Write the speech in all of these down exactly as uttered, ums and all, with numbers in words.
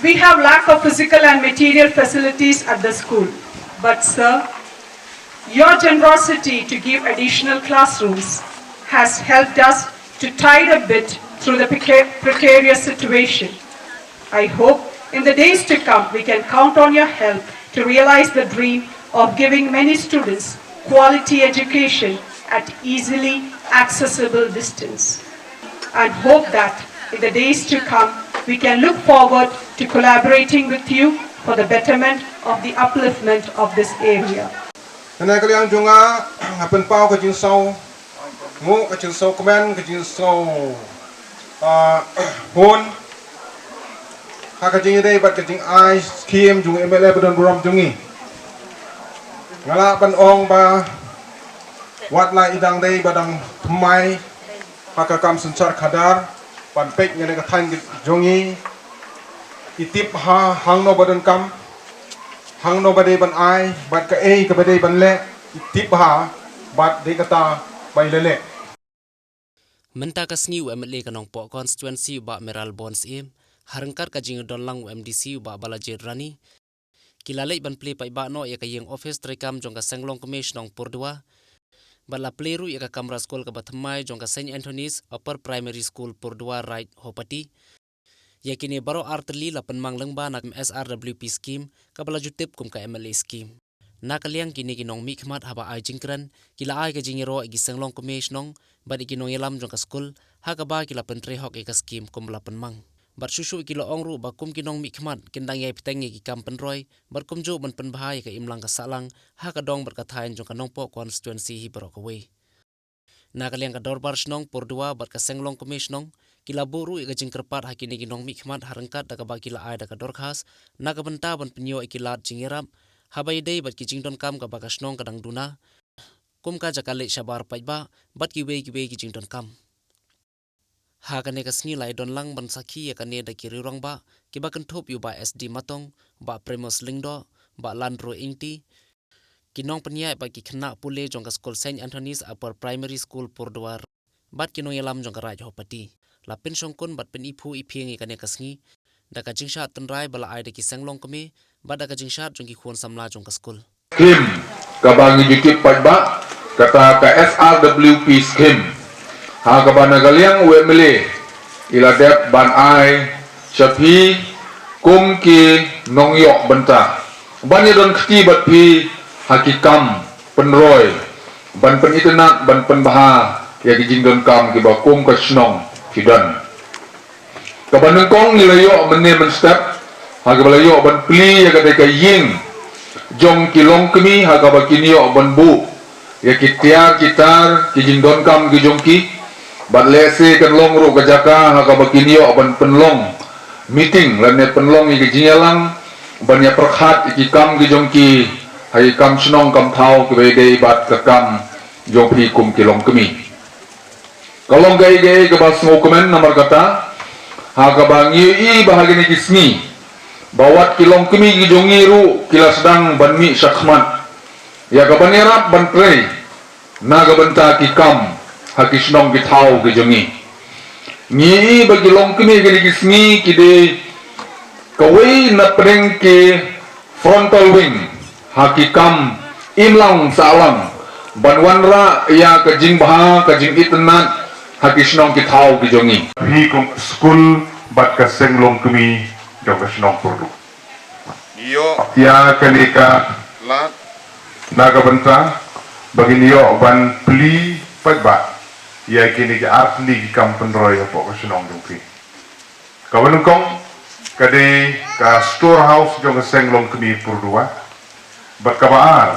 We have lack of physical and material facilities at the school, but sir, your generosity to give additional classrooms has helped us to tide a bit through the preca- precarious situation. I hope in the days to come we can count on your help to realize the dream of giving many students quality education at easily accessible distance, and hope that in the days to come we can look forward to collaborating with you for the betterment of the upliftment of this area. Hynrei ka liang jong nga, nga pynpaw ka jingsngew, ngu ka jingsngew kmen, ka jingsngew, ah, hun ha ka jingïadei bad ka jingai skim jong u M L A ba don burom jong ngi. Nga lah ban ong ba wat la i dang dei ba dang thymmai ha ka kam synshar khadar, ban peit ïa ka thaiñ jong ngi, i tip ha hangno ba donkam, hangno ba dei ban ai, bad kaei kaba dei ban leh, i tip ha, bad dei kata ba i la leh. Mynta ka sngi u M L A ka Nongpoh constituency u Bah Mayralborn Syiem, ha ryngkat ka jingdon lang u M D C u Bah Balajied Rani, ki la leit ban plie paidbah noh ïa ka ïing office treikam jong ka Seng Longkmie Shnong Purdua, bad la plie ruh ïa ka kamra skul kaba thymmai jong ka Saint Anthony's Upper Primary School Purdua Raid Hopati. Ïa kine baroh artylli la pynmang lyngba na M S R W P scheme kaba la ju tip kum ka M L A scheme. Na ka liang kine ki nongmihkhmat haba ai jingkren, ki la ai ka jingïaroh ïa ki Seng Longkmie Shnong bad ïa ki nongïalam jong ka skul, ha kaba ki la pyntrei hok ïa ka scheme kumba la pynmang. Bad shuh shuh ki la ong ruh ba kum ki nongmihkhmat kin dang ïai bteng ïa ki kam pynroi, bad kumjuh ban pynbha ïa ka imlang ka sahlang ha ka dong bad ka thaiñ jong ka Nongpoh constituency hi baroh kawei. Na ka liang ka Dorbar Shnong Purdua bad ka Seng Longkmie Shnong, ki la buh ruh ïa ka jingkyrpad ha kine ki nongmihkhmat ha ryngkat da kaba ki la ai da ka dorkhas na ka bynta ban pynïoh ïa ki lad jingïarap haba ïadei bad ki jingdonkam kaba ka shnong ka dang duna, kum ka jaka leit shabar paidbah bad kiwei kiwei ki jingdonkam. Ha kane ka sngi la ïadon lang ban sakhi ïa kane da ki riewrangbah kiba kynthup ïa u Bah S D Matong, Bah Premos Lyngdoh, Bah Landro Ingti, ki nongpynïaid bad ki khynnah pule jong ka skul Saint Anthony's Upper Primary School Purdua, bad ki nongïalam jong ka Raid Hopati. La pynshongkun bad pyniphuh iphieng ïa kane ka sngi da ka jingshad tynrai ba la ai da ki Seng Longkmie bad da ka jingshad jong ki khun samla jong ka skul. Scheme kaba ngi ju tip paidbah, kata ka S R W P scheme, ha kaba na ka liang u M L A i la dep ban ai sha phi kum ki nongïoh bynta ban ïadon kti bad phi ha ki kam pynroi, ban pynitynnad, ban pynbha ïa ki jingdonkam kiba kum ka shnong ki don. Kaba nyngkong ngi la ïoh mynne mynstep ha kaba la ïoh ban plie ïa kata ka ïing jong ki longkmie ha kaba kin ïoh ban buh ïa ki tiar ki tar ki jingdonkam ki jong ki. Bad lehse kan long ruh ka jaka ha kaba kin ïoh ban pynlong meeting lane pynlong ïa ki jingïalang ban ïa pyrkhat ïa ki kam ki jong ki ha ki kam shnong kam thaw kiba ïadei bad ka kam jong phi kum ki longkmie. Ka long kaei kaei kaba sngewkmen namar kata ha kaba ngi ïohi ba ha kine ki sngi ba wat ki longkmie ki jong ngi ruh ki la sdang ban mih shakhmat ïa ka ban ïarap ban trei na ka bynta ki kam ha ki shnong ki thaw ki jong ngi. Ngi ïohi ba ki longkmie kine ki sngi ki dei kawei na pdeng ki frontal wing ha ki kam imlang sahlang ban wanrah ïa ka jingbha ka jingitynnad ha ki shnong ki thaw ki jong ngi. Phi kum skul bad ka Seng Longkmie jong ka shnong Purdua. Ïoh ïa kane ka lad na ka bynta ba ngin ïoh ban plie paidbah ïa kine ki artylli ki kam pynroi hapoh ka shnong jong phi. Kaba nyngkong ka dei ka storehouse jong ka Seng Longkmie Purdua. Bad kaba ar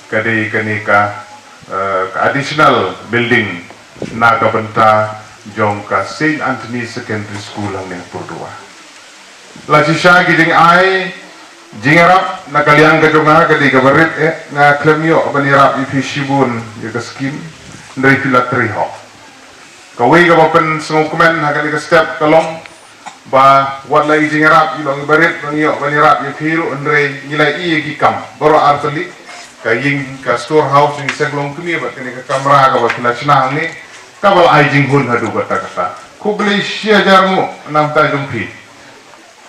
ka dei kane ka, eh, ka additional building na ka bynta jong ka Saint Anthony Secondary School hangne Purdua. La shisha ki jingai jingïarap na ka liang ka jong nga ka dei kaba rit eh, nga khlem ïoh ban ïarap ïa phi shibun ïa ka skim, hynrei phi la trei hok. Kawei kaba pynsngewkmen ha kane ka step ka long ba wat la i jingïarap i long i barit ba ngi ïoh ban ïarap ïa phi ruh, hynrei ngi la i ïa ki kam baroh artylli, ka ïing ka storehouse jong ki Seng Longkmie bad kane ka kamra kaba phi la shna hangne kaba la ai jinghun haduh katta katta. Khublei shihajar nguh na ka bynta jong phi.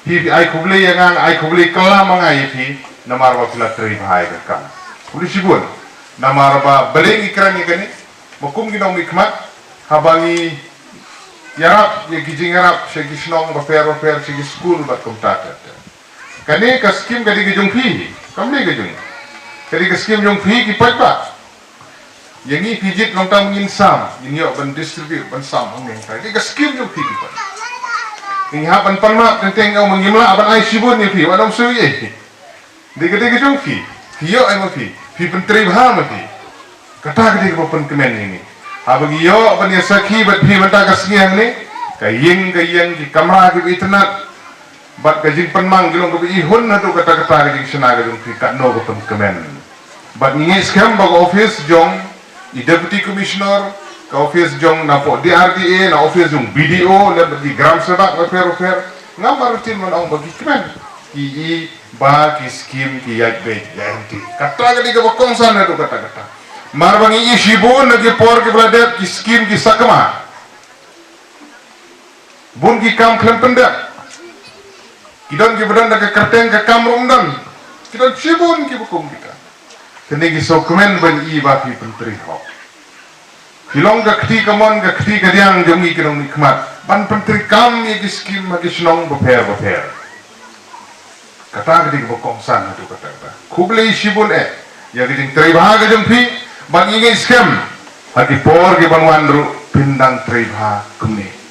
Phi, phi ai khublei ïa nga, ai khublei kylla ma nga ïa phi, namar ba phi la trei bha ïa ka kam. Khublei shibun. Namar ba balei ngi kren ïa kane, ma kum ki nongmihkhmat, haba ngi ïarap ïa ki jingïarap sha ki shnong bapher bapher, sha ki skul bad kumta ter ter. Kane ka skim ka dei ka jong phi, kam dei ka jong. Ka dei ka skim jong phi ki paidbah. Ïa ngi phi jied nangta ngin sam, ngin ïoh ban distribute, ban sam hangne hangtai. Dei ka skim jong phi ki paidbah. Ngi hap ban pan map teng teng, ong ngim lah ban ai shibun ïa phi, wat ong shu ïa. Dei ka dei ka jong phi. Phi ïoh ai ma phi. Phi pyntrei bha ma phi. Kata ka dei kaba pynkmen ïa ngi. Haba ngi ïoh ban ïa sakhi bad phi mynta ka sngi hangne, ka ïing ka ïeng, ki kamra kiba itynnad, bad ka jingpynmang ki long kaba ihun haduh katta katta ka jingshna ka jong phi, katno ka pynkmen. Bad ngi ngeit skhem ba ka office jong i Deputy Commissioner, ka office jong na pok D R D A, na office jong B D O, lem bad ki gram sabak bapher bapher, ngam artin man ong ba ki kmen. Ki i ba ki skim ki ïaid beit ïaid hangtei. Kata ka dei kaba kongsan haduh katta katta. Mar ba ngi i shibun na ki por kiba la dep ki skim ki sakma. Bun ki kam khlem pyndep. Ki don kiba don da ka kyrteng, ka kam ruh ym don. Ki don shibun kiba kum kita. Kane ki sngewkmen ban i ba phi pyntrei hok. Ki long ka kti kamon, ka kti kadiang jong ngi ki nongmihkhmat ban pyntrei kam ïa ki skim ha ki shnong bapher bapher. Kata ka dei kaba kongsan haduh katta katta. Khublei shibun eh ïa ka jingtrei bha ka jong phi, bad ngi ngeit skhem ha ki por kiban wan ruh phin dang trei bha kumne.